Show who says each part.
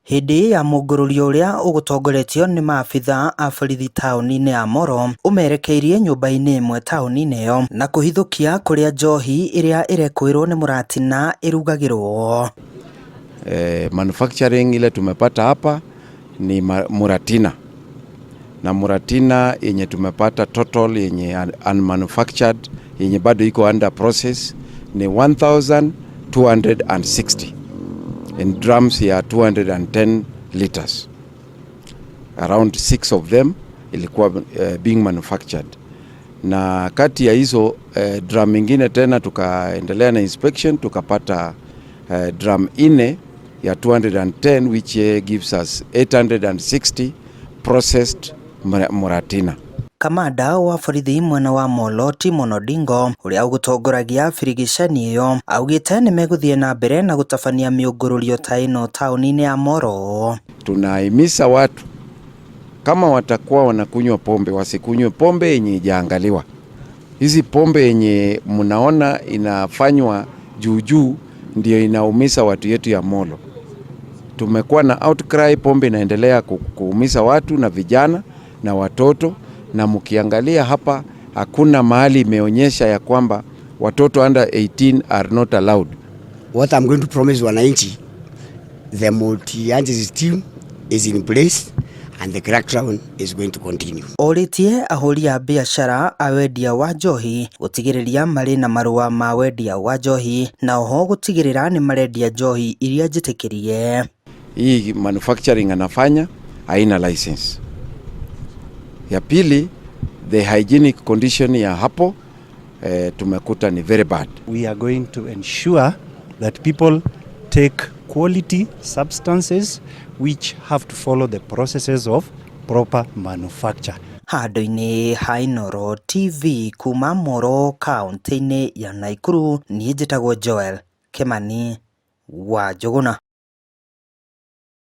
Speaker 1: Hĩndĩ ya mũngũrũrio ũrĩa ũgũtongoretio nĩ maabitha a borithi taũni-inĩ ya Molo ũmerekeirie nyũmba-inĩ ĩmwe taũni-inĩ ĩyo na kũhithũkia kũrĩa njohi ĩrĩa ĩrekũĩrwo nĩ mũratina ĩrugagĩrwo.
Speaker 2: Manufacturing ile tumepata hapa ni muratina, na muratina yenye tumepata total yenye unmanufactured, yenye bado iko under process, ni 1260 in drums ya 210 liters. Around six of them ilikuwa being manufactured. Na kati ya hizo drum ingine tena tukaendelea na inspection, tukapata drum ine ya 210, which gives us 860 processed muratina.
Speaker 1: Kamanda wa borithi mwena wa Molo Timon Odingo ũrĩa ũgũtongoragia birigicani ĩyo augĩte nĩmegũthiĩ na mbere na gũtabania mĩũngũrũrio ta ĩno taũni-inĩ ya Molo.
Speaker 2: Tunahimiza watu kama watakuwa wanakunywa pombe, wasikunywe pombe yenye ijaangaliwa. Hizi pombe yenye mnaona inafanywa juu juu ndio inaumiza watu yetu ya Molo. Tumekuwa na outcry, pombe inaendelea kuumiza watu na vijana na watoto, na mkiangalia hapa hakuna mahali imeonyesha ya kwamba watoto under 18 are not allowed.
Speaker 3: What I'm going to promise wananchi, the multi-agency team is in place and the crackdown is going to continue.
Speaker 1: Orĩtie ahũri a biacara a wendia wa njohi gũtigĩrĩria marĩ na marũa ma wendia wa njohi na oho gũtigĩrĩra nĩ marendia njohi iria njĩtĩkĩrie.
Speaker 2: Hii manufacturing anafanya haina license. Ya pili, the hygienic condition ya hapo tumekuta ni very bad.
Speaker 4: We are going to ensure that people take quality substances which have to follow the processes of proper manufacture.
Speaker 1: Handũ-inĩ ha Inooro TV kuma Moro kaũntĩ-inĩ ya Nakuru, niĩ njĩtagwo Joel Kimani wa Njũgũna.